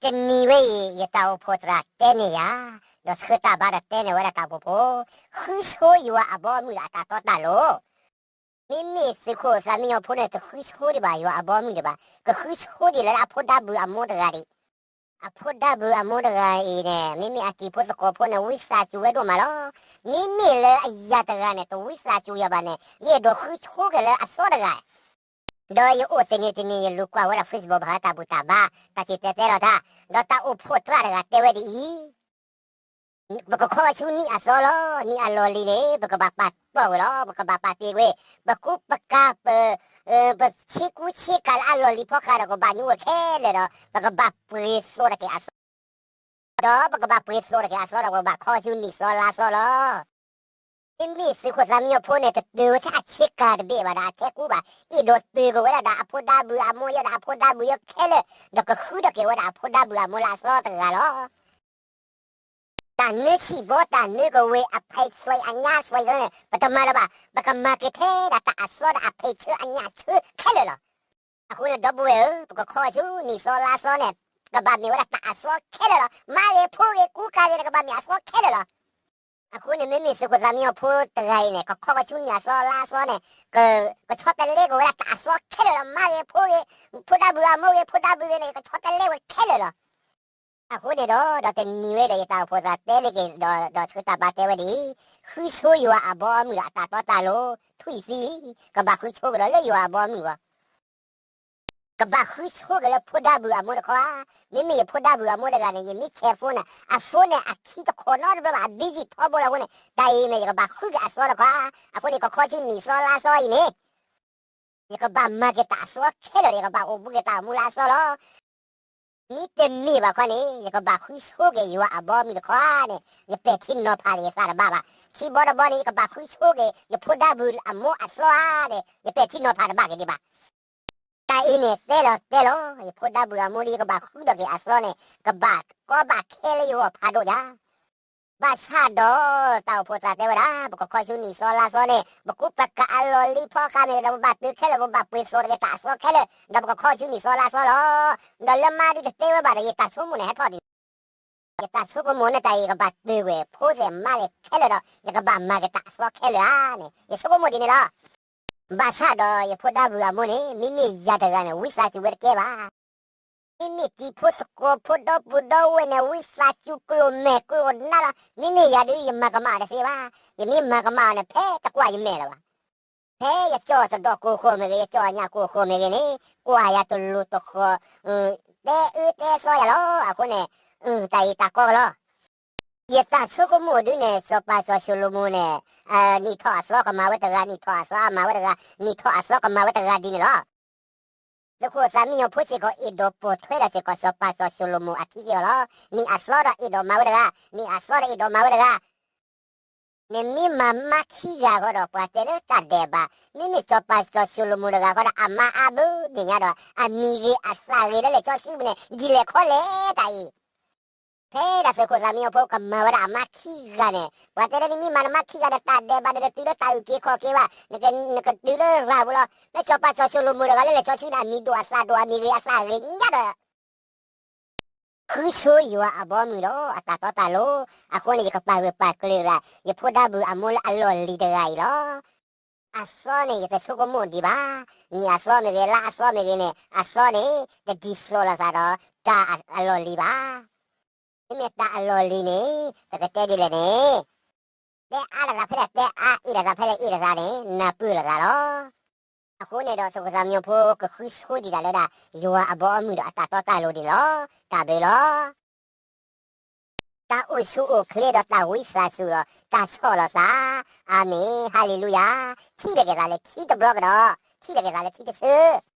တနံၤဝဲအံၤ ယတၢ်အိၣ်ဖှိၣ်သရၣ်တဲန့ၢ်ယၤ, ဒီးဆှၢတၢ်ဘါဒီးတဲန့ၢ်ဝဲဒၣ်တၢ်အိၣ်ဖှိၣ်ဖိ, ဃုဆိယွၤအဘီအမုၢ်ဒီးအတၢ်တီတၢ်လိၤ. မ့မ့ၢ်သုးခိၣ်သးမံညီၤဖိန့ၣ် တဃုဆိဒံးဘၣ်ယွၤအဘီအမုၢ်ဒံးဘၣ်, ကဃုဆိဒံးလၢအဖိဒါဘုးအမိၢ်တဂၤဒံး. အဖိဒါဘုးအမိၢ်တဂၤအံၤန့ၣ် မ့မ့ၢ်အတံၤဖိသကိးဖိန့ၣ် ဝံသးစူၤဝဲဒိၣ်မးလီၤ. မ့မ့ၢ်လၢအယၤတဂၤန့ၣ် တဝံသးစူၤယၤဘၣ်န့ၣ် ယအဲၣ်ဒိးဃုဆိက့ၤလၢအသီတဂၤ ဒီးယအိၣ်တနံၤတနံၤ ယလူၤကွၢ်ဝဲဒၣ် Facebook ဘၣ်ဃးတၢ်ဘူၣ်တၢ်ဘါ တၢ်စံၣ်တဲၤတဲလီၤတၢ်, ဒီးတၢ်အိၣ်ဖှိၣ်သရၣ်တဂၤတဲဝဲဒ်အံၤ, ပကခီဆူနံၣ်အသီလီၤ. နံၣ်အလီၢ်လံၤန့ၣ် ပကဘၣ်ပာ်တီၢ်ကွံာ်လီၤ. ပကဘၣ်ပာ်တ့ၢ်ကွံာ် ပကူပကၤ ပ ပဆ့ကူဆ့ကၤလၢအလီၢ်လံၤဖီဃးဒီး ကဘၣ်ညူဝဲခဲလၢာ်ဒီး ပကဘၣ်ပှ့ၤသိးတက့ၢ်အသီ ဒီးပကဘၣ်ပှ့ၤသိးတက့ၢ်အသီဒီး ပကဘၣ်ခီဆူနံၣ်သီလါသီလီၤ. မ့မ့ၢ်သုးခိၣ်သးမံညီၤဖိန့ၣ် တတုၤဝဲထဲအဆ့ကၤတဘ့ၣ်ဘၣ်ဒီး အထဲကူဘၣ်, အဲၣ်ဒိးတုၤက့ၤဝဲဒၣ်ဒီးအဖိဒါဘုးအမိၢ်ယဲဒီးအဖိဒါဘုးယဲခဲလၢာ်, ဒီးကဃုထီၣ်က့ၤဝဲဒၣ်အဖိဒါဘုးအမိၢ်လၢအသီတဂၤလီၤ. တၢ်နၢဆံၣ်ဘီ တၢ်နၢကဝ့ၤ အဖံးသွံအညၣ်သွံန့ၣ် ပတမၤလၢၤဘၣ်, ပကမၤက့ၤထဲဒၣ်တၢ်အသီဒီးအဖံးဆၢအညၣ်ဆၢခဲလၢာ်လီၤ. အဃိန့ၣ် ဒီပုၢ်ဝဲၢ်ဧၢ, ပကခီဆူနံၣ်သီလါသီန့ၣ် ကဘၣ်မ့ၢ်ဝဲဒၣ်တၢ်အသီခဲလၢာ်လီၤ. မါဂ့ၤဖိဂ့ၤ ကူကၤဂ့ၤန့ၣ် ကဘၣ်မ့ၢ်အသီခဲလၢာ်လီၤ. အဃိန့ၣ် မ့မ့ၢ်သုးခိၣ်သးမံညီၤဖိတဂၤအံၤန့ၣ် ကခီကဆူနံၣ်အသီလါသီန့ၣ် ကဆီတလဲက့ၤဝဲဒၣ်တၢ်အသီခဲလၢာ်လီၤ. မါဂ့ၤဖိဂ့ၤ, ဖိဒါဘုးအမိၢ်ဂ့ၤ ဖိဒါဘုးဂ့ၤန့ၣ် ကဆီတလဲဝဲခဲလၢာ်လီၤ. အဃိန့ၣ်ဒီး ဒီးတနံၤဝဲဒီး ယတၢ်အိၣ်ဖှိၣ်သရၣ်တဲန့ၢ်က့ၤ ဒီးဆှၢတၢ်ဘါတဲဝဲဒ်အံၤ, ဃုဆိယွၤအဘီအမုၢ်ဒီးအတၢ်တီတၢ်လိၤ ထွံၣ်သံလံ, ကဘၣ်ဃုဆိက့ၤဒီးလၢယွၤအဘီအမုၢ်အဂီၢ် ကဘၣ်ဃုဆိက့ၤလၢဖိဒါဘုးအမိၢ်တခီဧါ. မ့မ့ၢ်ယဖိဒါဘုးအမိၢ်တဂၤန့ၣ် ယမ့ၢ်ဆဲးဖိန့ၣ် အဖိန့ၣ်အခံတခိးနီတဘျီဘၣ်, အ busy ထီဘိလီၤအဃိန့ၣ် တၢ်အံၤမ့ၢ်ယကဘၣ်ဃုက့ၤအသီတခီဧါ. အဃိန့ၣ် ကခီဆူနံၣ်သီလါသီအံၤန့ၣ် ယကဘၣ်မၤက့ၤတၢ်အသီခဲလၢာ်ဒီး ယကဘၣ်အိၣ်ဘူးက့ၤတၢ်အိၣ်မူလၢအသီလီၤ. မ့တမ့ၢ်ဘၣ်ခီန့ၣ် ယကဘၣ်ဃုဆိက့ၤယွၤအဘီအမုၢ်တခီဧါန့ၣ် ယပဲာ်ထံနီၤဖးဒီးယသးတဘၣ်ဘၣ်. ခံဘီတဘီန့ၣ် ယကဘၣ်ဃုဆိက့ၤ ယဖိဒါဘုးအမိၢ်အသီဧါဒီး ယပဲာ်ထံနီၤဖးတဘၣ်က့ၤဒံးဘၣ်. တၢ်အံၤန့ၣ်တဲလီၤတဲလီၤ ယဖိဒါဘုးအမိၢ်ဒီး ယကဘၣ်ဃုထီၣ်က့ၤအသီန့ၣ် ကဘၣ်ကီဘၣ်ခဲလၢယဂီၢ်ဖးဒိၣ်ညါ ဘၣ်ဆၣ်ဒီး တၢ်အိၣ်ဖှိၣ်သရၣ်တဲဝဲဒၣ် ပကခီဆူနံၣ်သီလါသီန့ၣ် ပကူပကၤအလီၢ်လံၤဖီဃးမ့ၢ်ဂ့ၤဒီး ပဘၣ်တုၤခဲလၢာ် ပဘၣ်ပှ့ၤသိးတက့ၢ်တၢ်အသီခဲလၢာ် ဒီးပကခီဆူနံၣ်သီလါသီလီၤ. ဒီးလၢမါဒုတတဲဝဲဘၣ်ဒီး ယတၢ်ဆိကမိၣ်န့ၣ်ဟဲထီၣ်ဒ်န့ၣ် ယတၢ်ဆိကမိၣ်န့ၣ် တၢ်အံၤကဘၣ်တုၤကွံာ် ဖိသ့ၣ်မါသ့ၣ်ခဲလၢာ်ဒီး ယကဘၣ်မၤက့ၤတၢ်အသီခဲလၢာ်ဧါန့ၣ် ယဆိကမိၣ်ဒ်န့ၣ်လီၤ. ဘၣ်ဆၣ်ဒီးယဖိဒါဘုးအမိၢ်န့ၣ် မ့မ့ၢ်ယၤတဂၤန့ၣ် ဝံသးစူၤဝဲတကဲဘၣ်. မ့မ့ၢ်တံၤဖိသကိးဖိဒီပုၢ်ဒီဝဲၢ်န့ၣ် ဝံသးစူၤကျိၣ်မဲာ်ကျိၣ်နါလီၤ. မ့မ့ၢ်ယၤဒုး ယမၤကမၣ်အီၤတသ့ဘၣ်. ယမ့ၢ်မၤကမၣ်အီၤန့ၣ် ဖဲတကွၢ်ယမဲာ်လၢၤဘၣ်. ဖဲယကၠီၣ်တဒီးကိၢ်ဃီၣ်မ့ၢ်ဂ့ၤ ယကၠီၣ်အညၣ်ကိၢ်ဃီၣ်မ့ၢ်ဂ့ၤန့ၣ် ကွၢ်ယၤတလိၤတဃီၤ တဲအၢတဲသီယၤလီၤ. အဃိန့ၣ် တၢ်အံၤတၢ်ကီကလီၤ. ယတၢ်ဆိကမိၣ်ဒုးန့ၣ် စီၤပၤစီၤၡလိၤမိၤန့ၣ် နံၣ်ထီၣ်အသီကမၤဝဲတဂၤ နံၣ်ထီၣ်အသီအမၤဝဲတဂၤ နံၣ်ထီၣ်အသီကမၤဝဲတဂၤဒ်န့ၣ်လီၤ. သုးခိၣ်သးမံညီၤဖိစ့ၢ်ကီး အဲၣ်ဒိးပိာ်ထွဲဒီးစ့ၢ်ကီးစီၤပၤစီၤၡလိၤမိၤအခံစ့ၢ်ကီးလီၤ. နံၣ်အသီဒီးအဲၣ်ဒိးမၤဝဲတဂၤ, နံၣ်အသီဒီးအဲၣ်ဒိးမၤဝဲတဂၤ နမ့ၢ်မၤမါခံဂၤဃီဒီး ပှၤတဲလၢတၢ်ဒဲးဘး, မ့မ့ၢ်စီၤပၤစီၤၡလိၤမိၤတဂၤဃီဒီး အမါအါဘၢန့ၣ်ညါဒီး အမံၤဂ့ၤအသၣ်ဂ့ၤလၢလဲၤစီဆှံပူၤန့ၣ် ဒ်လဲၣ်ခီလဲၣ်တၢ်အံၤ ဖဲဒၣ်သုးခိၣ်သးမံညီၤဖိကမၤဝဲဒၣ်အမါခံဂၤန့ၣ် ပှၤတဲလၢနမ့ၢ်မၤနမါခံဂၤဒီး တၢ်ဒဲးဘးဒီး နတုၤလၢတၢ်အုၣ်က့ၤခီၣ်က့ၤဘၣ်, နကတုၤလၢရၤပူၤလီၤ. မ့ၢ်စီၤပၤစီၤၡလိၤမိၤတဂၤလၢလဲၤစီဆှံန့ၣ် အမံၤဒိၣ်အသၣ်ဒိၣ်အမံၤဂ့ၤအသၣ်ဂ့ၤညါဒီး ဃုဆိယွၤအဘီအမုၢ်ဒီးအတၢ်တီတၢ်လိၤ, အဃိန့ၣ် ယကပာ်ဂၢၢ်ပာ်ကျၢၤဒၣ် ယဖိဒါဘုးအမိၢ်လၢအလီၢ်လံၤတဂၤအံၤလီၤ. အသီန့ၣ် ယတဆိကမိၣ်ဒံးဘၣ်. နံၣ်အသီမ့ၢ်ဂ့ၤ လါအသီမ့ၢ်ဂ့ၤန့ၣ် အသီန့ၣ် တဒ်သိးလိာ်သးဒီး တၢ်အလီၢ်လံၤဘၣ်. မ့မ့ၢ်တၢ်အလီၢ်လံၤန့ၣ် ပကတဲဒ်လဲၣ်န့ၣ် တဲအါလိာ်သးဖဲလဲၣ်တဲအါ အ့ၣ်လိာ်သးဖဲလဲၣ်အ့ၣ်လိာ်သးန့ၣ် နၢ်ပၢၢ်လိာ်သးလီၤ. အဃိန့ၣ်ဒီး သုးခိၣ်သးမံညီၤဖိကဃုဆိဒံးတၢ်လၢဒၣ် ယွၤအဘီအမုၢ်ဒီးအတၢ်တီတၢ်လိၤန့ၣ်လီၤ. တၢ်ဘျုးလီၤ. တၢ်အိၣ်ဆူၣ်အိၣ်ချ့ဒီးတၢ်ဝံသးစူၤဒီး တၢ်ဆီၣ်လီၤသး. အၤမ့ၣ်, ဟါလ့လူယၤ. ထံၣ်လိာ်က့ၤသးလၢခံတဘျီကဒီး, ထံၣ်လိာ်က့ၤသးလၢခံတဆၢ